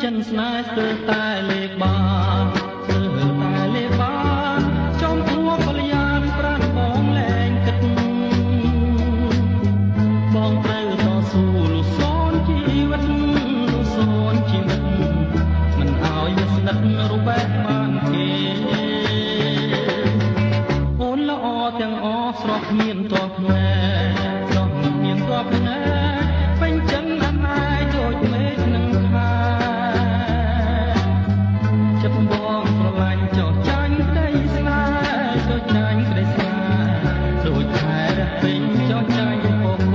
ចិនស្នេហ៍ស្ទើរតែលេខបានស្ទើរតែលេខបានចំទួកល្យានប្រានបងលែងគិតបងត្រូវតស៊ូលុសូនជីវិតលុសូនជីវិតមិនឲ្យវាស្និទ្ធរូបែកបានគេអូនល្អទាំងអស្រស់គ្មានតបភ្នែកស្រស់គ្មានតបភ្នែកពេញចិនអណែដូចមេឃនឹងខែចិត្តបងស្រឡាញ់ចោះចាញ់ក្តីស្នេហ៍ចោះចាញ់ក្តីស្នេហ៍ដូចខែរះពេញចោះចាញ់ពព